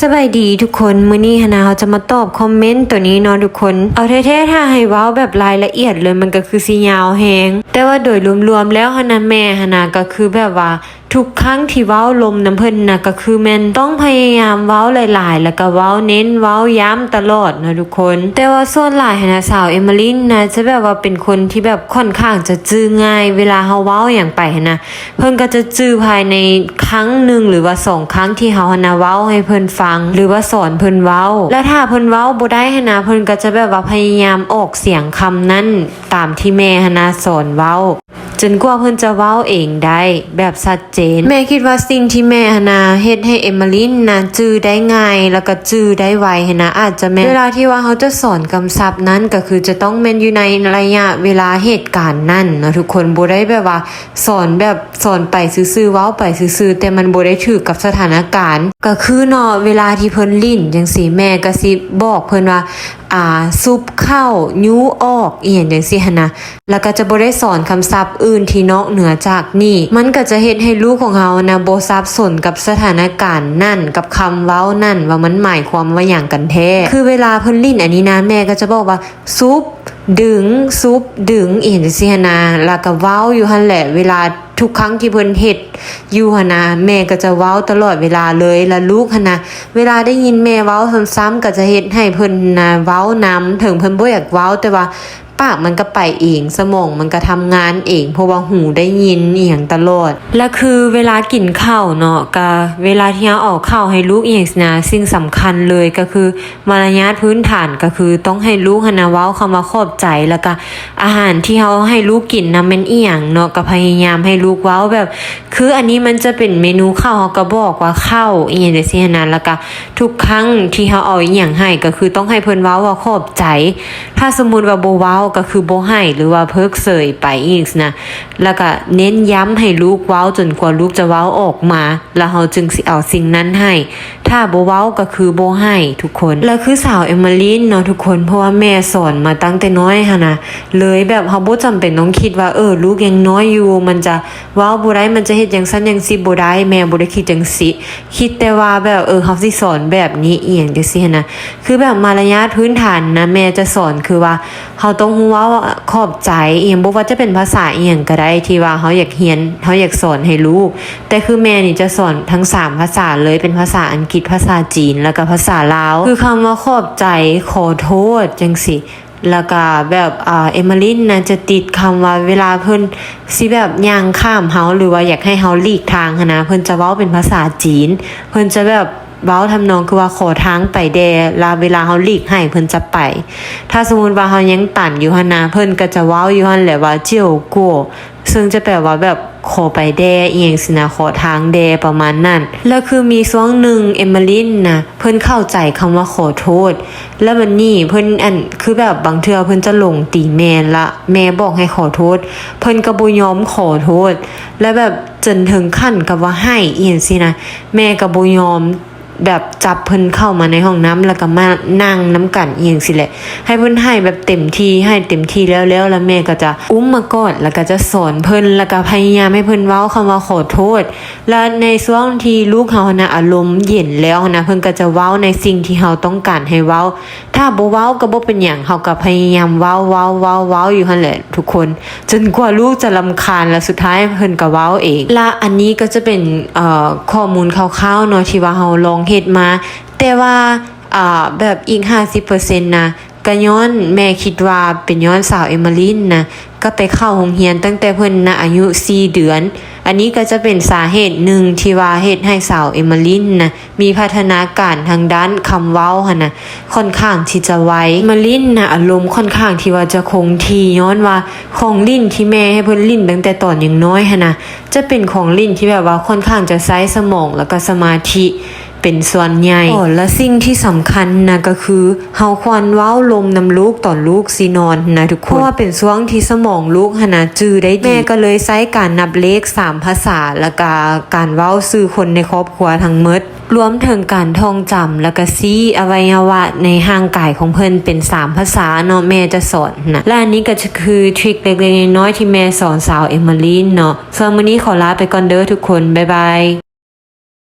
ສະບາຍດີທຸກຄົນ, ມື້ນີ້ຫັ້ນນະ ເຮົາຈະມາຕອບຄອມເມັນໂຕນີ້ເນາະທຸກຄົນ. ເອົາແທ້ໆ ຖ້າໃຫ້ເວົ້າແບບລາຍລະອຽດເລີຍ ມັນກໍຄືຊິຍາວແຮງ, ແຕ່ວ່າໂດຍລວມໆແລ້ວຫັ້ນນະ ແມ່ຫັ້ນນະ ກໍຄືແບບວ່າທຸກຄັ້ງທີ່ເວົ້າລົມນຳເພິ່ນນະ ກໍຄືແມ່ນຕ້ອງພະຍາຍາມເວົ້າຫຼາຍໆ ແລ້ວກໍເວົ້າເນັ້ນເວົ້າຢ້ຳຕະຫຼອດເນາະທຸກຄົນ. ແຕ່ວ່າສ່ວນຫຼາຍຫັ້ນນະ ສາວເອມມາລິນນະ ຈະແບບວ່າເປັນຄົນທີ່ແບບຂ້ອນຂ້າງຈະຈື່ງ່າຍ, ເວລາເຮົາເວົ້າຫຍັງໄປຫັ້ນນະ ເພິ່ນກໍຈະຈື່ພາຍໃນຄັ້ງໜຶ່ງ ຫຼືວ່າສອງຄັ້ງທີ່ເຮົາຫັ້ນນະເວົ້າໃຫ້ເພິ່ນຟັງ ຫຼືວ່າສອນເພິ່ນເວົ້າ. ແລະຖ້າເພິ່ນເວົ້າບໍ່ໄດ້ຫັ້ນນະ ເພິ່ນກໍຈະແບບວ່າພະຍາຍາມອອກສຽງຄຳນັ້ນຕາມທີ່ແມ່ຫັ້ນນະສອນເວົ້າ ຈົນກວ່າເພິ່ນຈະເວົ້າເອງໄດ້ແບບຊັດເຈນ. ແມ່ຄິດວ່າສິ່ງທີ່ແມ່ຫັ້ນນະເຮັດໃຫ້ເອມມາລິນນະຈື່ໄດ້ງ່າຍ ແລ້ວກໍຈື່ໄດ້ໄວຫັ້ນນະ ອາດຈະແມ່ນເວລາທີ່ວ່າເຮົາຈະສອນຄຳສັບນັ້ນ ກໍຄືຈະຕ້ອງແມ່ນຢູ່ໃນໄລຍະເວລາເຫດການນັ້ນເນາະທຸກຄົນ, ບໍ່ໄດ້ແບບວ່າ ສອນແບບສອນໄປຊື່ໆ ເວົ້າໄປຊື່ໆ ແຕ່ມັນບໍ່ໄດ້ຖືກກັບສະຖານະການ. ກໍຄືເນາະ ເວລາທີ່ເພິ່ນຫຼິ້ນຈັ່ງຊີ້ ແມ່ກໍຊິບອກເພິ່ນວ່າ ອ່າ ຊຸບເຂົ້າ ຍູ້ອອກ ອີ່ຫຍັງຈັ່ງຊີ້ຫັ້ນນະ, ແລ້ວກໍຈະບໍ່ໄດ້ສອນຄຳສັບອື່ນທີ່ນອກເໜືອຈາກນີ້. ມັນກໍຈະເຮັດໃຫ້ລູກຂອງເຮົານະບໍ່ສັບສົນກັບສະຖານະການນັ້ນ ກັບຄຳເວົ້ານັ້ນ ວ່າມັນໝາຍຄວາມວ່າຫຍັງກັນແທ້. ຄືເວລາເພິ່ນຫຼິ້ນອັນນີ້ນະ ແມ່ກໍຈະບອກວ່າ ຊຸບ ດຶງ ຊຸບ ດຶງ ອີ່ຫຍັງຈັ່ງຊີ້ຫັ້ນນະ, ແລ້ວກໍເວົ້າຢູ່ຫັ້ນແຫຼະ. ເວລາທຸກຄັ້ງທີ່ເພິ່ນເຮັດຢູ່ຫັ້ນນະ ແມ່ກໍຈະເວົ້າຕະຫຼອດເວລາເລີຍ. ແລ້ວລູກຫັ້ນນະ ເວລາໄດ້ຍິນແມ່ເວົ້າຊ້ຳໆ ກໍຈະເຮັດໃຫ້ເພິ່ນນະເວົ້ານຳ, ເຖິງເພິ່ນບໍ່ຢາກເວົ້າ ແຕ່ວ່າປາກມັນກໍໄປເອງ, ສະໝອງມັນກໍທຳງານເອງ ເພາະວ່າຫູໄດ້ຍິນອີ່ຫຍັງຕະຫຼອດ. ແລ້ວຄືເວລາກິນເຂົ້າເນາະ, ກໍເວລາທີ່ເຮົາເອົາເຂົ້າໃຫ້ລູກອີ່ຫຍັງຊີ້ນະ, ສິ່ງສຳຄັນເລີຍກໍຄື ມາລະຍາດພື້ນຖານກໍຄືຕ້ອງໃຫ້ລູກຫັ້ນນະເວົ້າຄຳວ່າຂອບໃຈ, ແລ້ວກະອາຫານທີ່ເຮົາໃຫ້ລູກກິນນະແມ່ນອີ່ຫຍັງເນາະ, ກໍພະຍາຍາມໃຫ້ລູກເວົ້າແບບ ຄືອັນນີ້ມັນຈະເປັນເມນູເຂົ້າ ເຮົາກໍບອກວ່າເຂົ້າ ອີ່ຫຍັງຈັ່ງຊີ້ຫັ້ນນະ, ແລ້ວກະທຸກຄັ້ງທີ່ເຮົາເອົາອີ່ຫຍັງໃຫ້ ກໍຄືຕ້ອງໃຫ້ເພິ່ນເວົ້າວ່າຂອບໃຈ. ຖ້າສົມມຸດວ່າບໍ່ເວົ້າ ກໍຄືບໍ່ໃຫ້ ຫຼືວ່າເພີກເສີຍໄປອີ່ຫຍັງຊີ້ນະ, ແລ້ວກະເນັ້ນຢ້ຳໃຫ້ລູກເວົ້າຈົນກວ່າລູກຈະເວົ້າອອກມາ. ແລ້ວເຮົາຈຶ່ງຊິເອົາສິ່ງນັ້ນໃຫ້, ຖ້າບໍ່ເວົ້າກໍຄືບໍ່ໃຫ້ທຸກຄົນ. ແລ້ວຄືສາວເອມມາລິນເນາະທຸກຄົນ, ເພາະວ່າແມ່ສອນມາຕັ້ງແຕ່ນ້ອຍຫັ້ນນະ, ເລີຍແບບເຮົາບໍ່ຈຳເປັນຕ້ອງຄິດວ່າ ເອີ ລູກຍັງນ້ອຍຢູ່ ມັນຈະເວົ້າບໍ່ໄດ້ ມັນຈະເຮັດຈັ່ງຊັ້ນຈັ່ງຊີ້ບໍ່ໄດ້, ແມ່ບໍ່ໄດ້ຄິດຈັ່ງຊີ້. ຄິດແຕ່ວ່າແບບ ເອີ ເຮົາຊິສອນແບບນີ້ ອີ່ຫຍັງຈັ່ງຊີ້ຫັ້ນນະ. ຄືແບບມາລະຍາດພື້ນຖານນະ ແມ່ຈະສອນຄືວ່າ ເຮົາຕ້ອງຮູ້ເວົ້າຂອບໃຈອີ່ຫຍັງ, ບໍ່ວ່າຈະເປັນພາສາອີ່ຫຍັງກໍໄດ້ ທີ່ວ່າເຮົາຢາກຮຽນ ເຮົາຢາກສອນໃຫ້ລູກ. ແຕ່ຄືແມ່ນີ້ຈະສອນທັງສາມພາສາເລີຍ, ເປັນພາສາອັງກິດ, ພາສາຈີນ ແລ້ວກໍພາສາລາວ. ຄືຄຳວ່າຂອບໃຈ, ຂໍໂທດ ຈັ່ງຊີ້. ແລ້ວກໍແບບ ອ່າ ເອມມາລິນນະຈະຕິດຄຳວ່າ ເວລາເພິ່ນຊິແບບຍ່າງຂ້າມເຮົາ ຫຼືວ່າຢາກໃຫ້ເຮົາຫຼີກທາງຫັ້ນນະ, ເພິ່ນຈະເວົ້າເປັນພາສາຈີນ, ເພິ່ນຈະແບບ ເວົ້າທຳນອງຄືວ່າຂໍທາງໄປແດ່ ລະເວລາເຮົາຫຼີກໃຫ້ເພິ່ນຈະໄປ. ຖ້າສົມມຸດວ່າເຮົາຍັງຕັນຢູ່ຫັ້ນນະ ເພິ່ນກໍຈະເວົ້າຢູ່ຫັ້ນແຫຼະວ່າ ຈຽວກົວ ເຊິ່ງຈະແປວ່າແບບຂໍໄປແດ່ ອີ່ຫຍັງຊີ້ນະ, ຂໍທາງແດ່ ປະມານນັ້ນ. ແລ້ວຄືມີຊ່ວງໜຶ່ງ ເອມມາລິນນະ ເພິ່ນເຂົ້າໃຈຄຳວ່າຂໍໂທດ ແລ້ວບັດນີ້ເພິ່ນ ອັນ ຄືແບບບາງເທື່ອເພິ່ນຈະຫຼົງຕີແມ່ ລະແມ່ບອກໃຫ້ຂໍໂທດ ເພິ່ນກໍບໍ່ຍອມຂໍໂທດ ແລ້ວແບບ ຈົນເຖິງຂັ້ນກັບວ່າໄຫ້ອີ່ຫຍັງຊີ້ນະ, ແມ່ກໍບໍ່ຍອມ ແບບຈັບເພິ່ນເຂົ້າມາໃນຫ້ອງນ້ຳ ແລ້ວກໍມານັ່ງນຳກັນອີ່ຫຍັງຊີ້ແຫຼະ, ໃຫ້ເພິ່ນໄຫ້ແບບເຕັມທີ່ ໄຫ້ເຕັມທີ່ແລ້ວໆ ແລ້ວແມ່ກໍຈະອຸ້ມມາກອດ ແລ້ວກໍຈະສອນເພິ່ນ ແລ້ວກໍພະຍາຍາມໃຫ້ເພິ່ນເວົ້າຄຳວ່າຂໍໂທດ. ແລະໃນຊ່ວງທີ່ລູກເຮົາຫັ້ນນະອາລົມເຢັນແລ້ວຫັ້ນນະ ເພິ່ນກໍຈະເວົ້າໃນສິ່ງທີ່ເຮົາຕ້ອງການໃຫ້ເວົ້າ. ຖ້າບໍ່ເວົ້າກໍບໍ່ເປັນຫຍັງ, ເຮົາກໍພະຍາຍາມເວົ້າ ເວົ້າ ເວົ້າ ເວົ້າຢູ່ຫັ້ນແຫຼະທຸກຄົນ ຈົນກວ່າລູກຈະລຳຄານ ແລະສຸດທ້າຍເພິ່ນກໍເວົ້າເອງ. ລະອັນນີ້ກໍຈະເປັນ ເອີ ຂໍ້ມູນຄ່າວໆເນາະ ທີ່ວ່າເຮົາລອງເຮັດມາ, ແຕ່ວ່າ ອາ ແບບອີກຫ້າສິບເປີເຊັນນະ ກໍຍ້ອນແມ່ຄິດວ່າເປັນຍ້ອນສາວເອມມາລິນນະ ກໍໄປເຂົ້າໂຮງຮຽນຕັ້ງແຕ່ເພິ່ນນະອາຍຸສີ່ເດືອນ. ອັນນີ້ກໍຈະເປັນສາເຫດໜຶ່ງທີ່ວ່າເຮັດໃຫ້ສາວເອມມາລິນນະ ມີພັດທະນາການທາງດ້ານຄຳເວົ້າຫັ້ນນະ ຂ້ອນຂ້າງທີ່ຈະໄວ. ມາລິນນະ ອາລົມຂ້ອນຂ້າງທີ່ວ່າຈະຄົງທີ່ ຍ້ອນວ່າຂອງຫຼິ້ນທີ່ແມ່ໃຫ້ເພິ່ນຫຼິ້ນຕັ້ງແຕ່ຕອນຍັງນ້ອຍຫັ້ນນະ ຈະເປັນຂອງຫຼິ້ນທີ່ແບບວ່າຂ້ອນຂ້າງຈະໃຊ້ສະໝອງ ແລ້ວກໍສະມາທິເປັນສ່ວນໃຫຍ່. ອໍ ແລະສິ່ງທີ່ສຳຄັນນະ ກໍຄືເຮົາຄວນເວົ້າລົມນຳລູກຕອນລູກຊິນອນນະທຸກຄົນ ເພາະວ່າເປັນຊ່ວງທີ່ສະໝອງລູກຫັ້ນນະຈື່ໄດ້ດີ. ແມ່ກໍເລີຍໃຊ້ການນັບເລກສາມພາສາ ແລ້ວກໍການເວົ້າຊື່ຄົນໃນຄອບຄົວທັງໝົດ ລວມເຖິງການທ່ອງຈຳ ແລ້ວກະຊີ້ອະໄວຍະວະໃນຮ່າງກາຍຂອງເພິ່ນເປັນສາມພາສາເນາະ ແມ່ຈະສອນນະ. ແລະອັນນີ້ກໍຈະຄືທຣິກເລັກໆນ້ອຍໆທີ່ແມ່ສອນສາວເອມມາລີນເນາະ. ສ່ວນມື້ນີ້ຂໍລາໄປກ່ອນເດີທຸກຄົນ ບາຍບາຍ.